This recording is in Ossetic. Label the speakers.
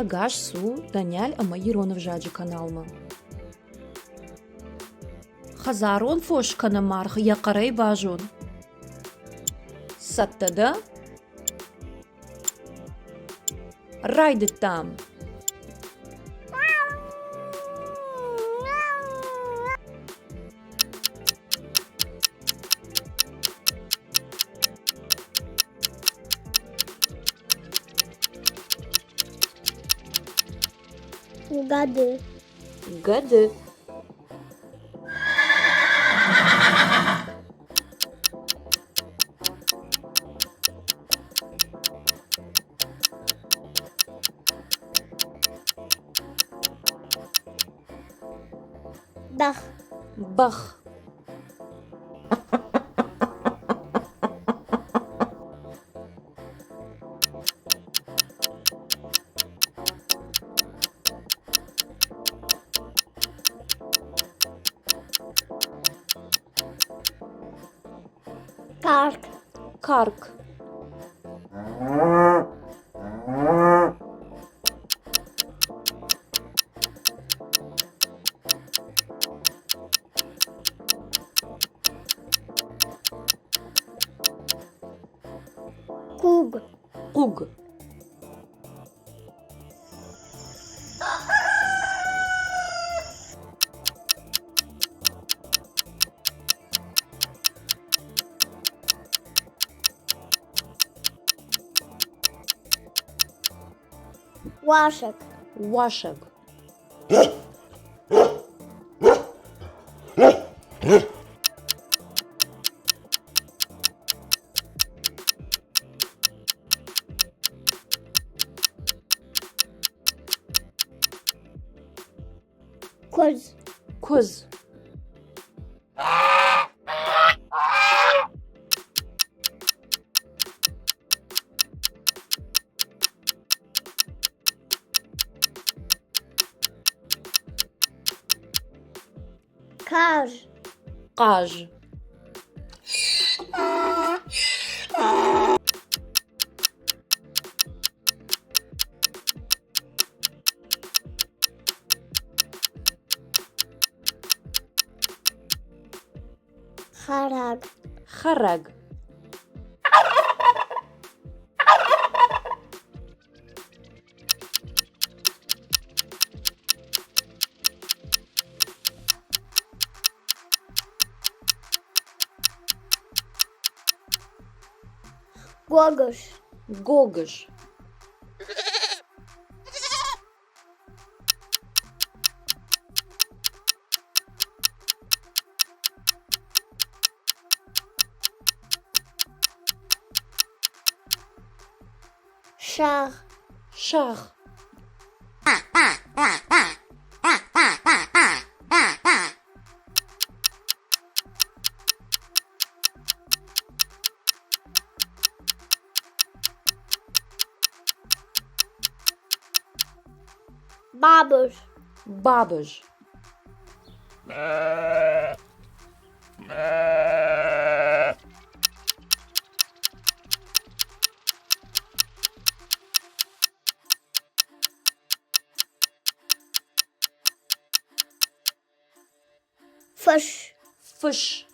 Speaker 1: Ӕгас цу Даниаль ӕмӕ ирон ӕвзаджы каналмӕ. Хӕдзарон фос кӕнӕ маргъ йӕ хъӕрӕй базон. Цӕттӕ дӕ? Райдыдтам!
Speaker 2: Гӕды.
Speaker 1: Гӕды.
Speaker 2: Бӕх.
Speaker 1: Бӕх.
Speaker 2: Карк.
Speaker 1: Карк.
Speaker 2: Хъуг.
Speaker 1: Хъуг.
Speaker 2: Уасӕг.
Speaker 1: Уасӕг.
Speaker 2: Куыдз.
Speaker 1: Куыдз.
Speaker 2: Хъаз.
Speaker 1: Хъаз.
Speaker 2: Хӕрӕг.
Speaker 1: Хӕрӕг.
Speaker 2: Гогыз.
Speaker 1: Гогыз.
Speaker 2: Сӕгъ.
Speaker 1: Сӕгъ.
Speaker 2: Бабыз.
Speaker 1: Бабыз.
Speaker 2: Фыс.
Speaker 1: Фыс.